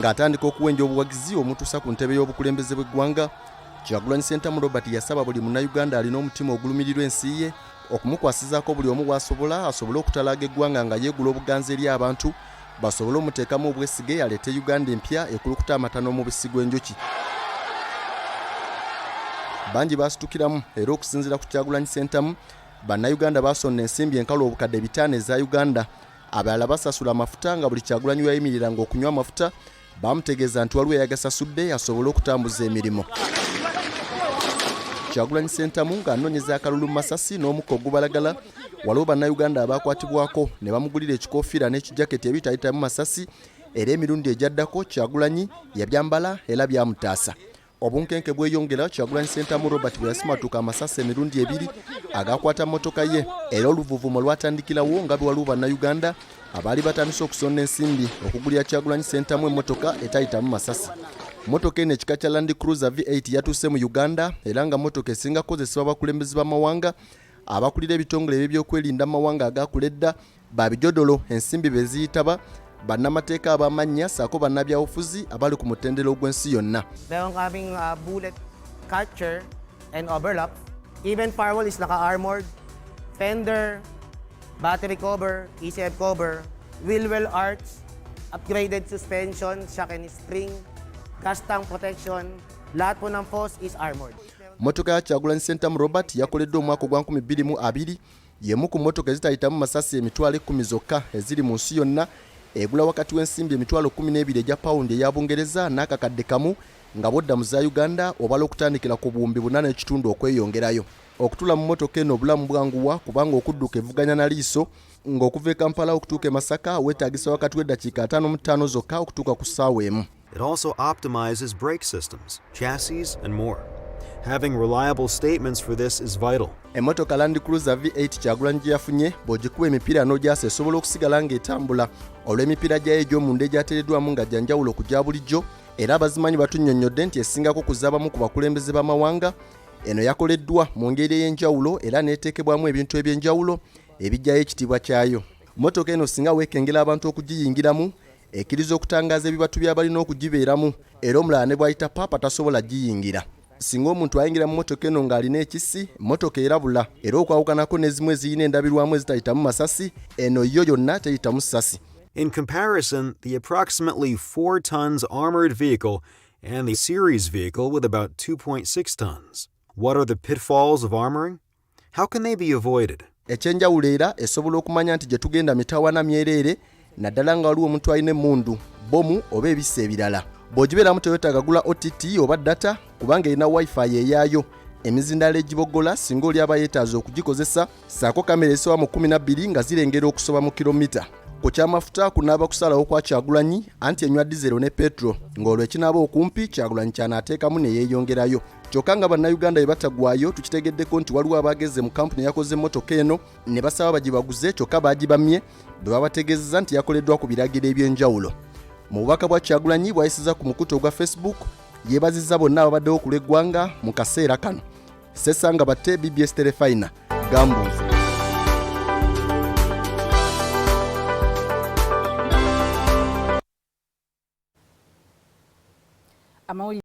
Ng'atandika okuwenja obuwagizi omutuusa ku ntebe y'obukulembeze bw'eggwanga, Kyagulanyi Ssentamu Robert yasaba buli Munnayuganda alina omutima ogulumirirwa ensi ye okumukwasizaako buli omu bw'asobola asobole okutalaaga eggwanga nga yeegula obuganzi eri abantu basobole omuteekamu obwesige aleete Uganda empya ekulukuta amata n'omubisi gw'enjuki. Bangi baasitukiramu era okusinziira ku Kyagulanyi Ssentamu, Bannayuganda baasonda ensimbi enkalu 500,000 eza Uganda. Abalala basasula amafuta nga buli Kyagulanyi we yayimiriranga okunywa amafuta bamutegeeza nti waliwo eyagasasudde asobole okutambuza emirimu. Kyagulanyi Ssentamu ng'anoonyeza akalulu mu masasi n'omukka ogubalagala, waliwo Bannayuganda abaakwatibwako ne bamugulira ekikoofiira n'ekijaketi ebitayitamu masasi era emirundi egyaddako Kyagulanyi yabyambala era byamutaasa. Obunkenke bweyongera Kyagulanyi Ssentamu Robert bwe yasimatuka amasasi emirundi ebiri agakwata mmotoka ye era oluvuvumo lwatandikirawo nga bwe waliwo Bannayuganda abaali batandise okusonda ensimbi okugulira Kyagulanyi Ssentamu emmotoka etayitamu masasi. Mmotoka eno ekika kya Land Cruiser V8 yatuuse mu Uganda era nga mmotoka esinga kukozesebwa abakulembeze b'amawanga abakulira ebitongole eby'ebyokwerinda mu mawanga agaakula edda, babijodolo ensimbi be ziyitaba, bannamateeka ab'amannya ssaako bannabyabufuzi abali ku mutendera ogw'ensi yonna. Meron kaming bullet catcher and overlap. Even firewall is naka-armored, fender, battery cover, ECM cover, wheel well arch, upgraded suspension, shock and spring, gas tank protection, lahat po ng post is armored. Mmotoka ya Kyagulanyi Ssentamu Robert yakoleddwa omwaka ogwa 2020 y'emu ku mmotoka ezitayitamu masasi 10,000 zokka eziri mu nsi yonna, egula wakati w'ensimbi 12,000 egya pawundi eya Bungereza n'akakadde kamu nga bw'odda mu za Uganda obala okutandikira ku 8,500 okweyongerayo. Okutula mu mmotoka eno obulamu bwanguwa kubanga okudduka evuganya na liiso ng'okuva e Kampala okutuuka e Masaka weetaagisa wakati w'eddakiika 55 zokka okutuuka ku ssaawa emu. It also optimizes brake systems, chassis, and more. Having reliable statements for this is vital. Emmotoka Land Cruiser V8 Kyagulanyi gye yafunye bw'ogikuba emipiira n'ogyasa esobola okusigala ng'etambula olw'emipiira gyayo egy'omunda egyateereddwamu nga gya njawulo ku gya bulijjo era abazimanyi batunnyonnyodde nti esingako ku z'abamu ku bakulembeze b'amawanga. Eno yakoleddwa mu ngeri ey'enjawulo era n'eteekebwamu ebintu eby'enjawulo ebiggyayo ekitiibwa kyayo. Mmotoka eno singa weekengera abantu okugiyingiramu ekkiriza okutangaaza ebibatu by'abalina okugibeeramu era omulala ne bw'ayita paapa tasobola giyingira. Singa omuntu ayingira mu mmotoka eno ng'alina ekisi, mmotoka erabula era okwawukanako n'ezimu ezirina endabirwamu ezitayitamu masasi, eno yo yonna teyitamu ssasi. In comparison, the approximately 4 tons armored vehicle and the series vehicle with about 2.6 tons. What are the pitfalls of armoring? How can they be avoided? Ekyenjawulo era esobola okumanya nti gye tugenda mitawaana myereere naddala nga waliwo omuntu alina emmundu, bbomu oba ebisa ebirala. Bw'ogibeeramu tewetaaga gula OTT oba data kubanga erina Wi-Fi eyaayo. Emizindaalo egiboggola singa oli aba yeetaaze okugikozesa ssaako kamera ezisoba mu 12 nga zirengera okusoba mu kilomita. Ku ky'amafuta kunaaba kusalawo kwa Kyagulanyi anti enywa dizero ne petro ng'olwo ekinaaba okumpi Kyagulanyi ky'anaateekamu ne yeeyongerayo. Kyokka nga Bannayuganda bwe batagwayo tukitegeddeko nti waliwo abaageze mu kampuni eyakoze emmotoka eno ne basaba bagibaguze kyokka baagibamye bwe babategeezezza nti yakoleddwa ku biragiro eby'enjawulo. Mu bubaka bwa Kyagulanyi bw'ayisizza ku mukutu ogwa Facebook yeebazizza bonna ababaddewo ku lw'eggwanga mu kaseera kano. Ssesanga Batte, BBS Terefayina, Gambuuze. Amawulire.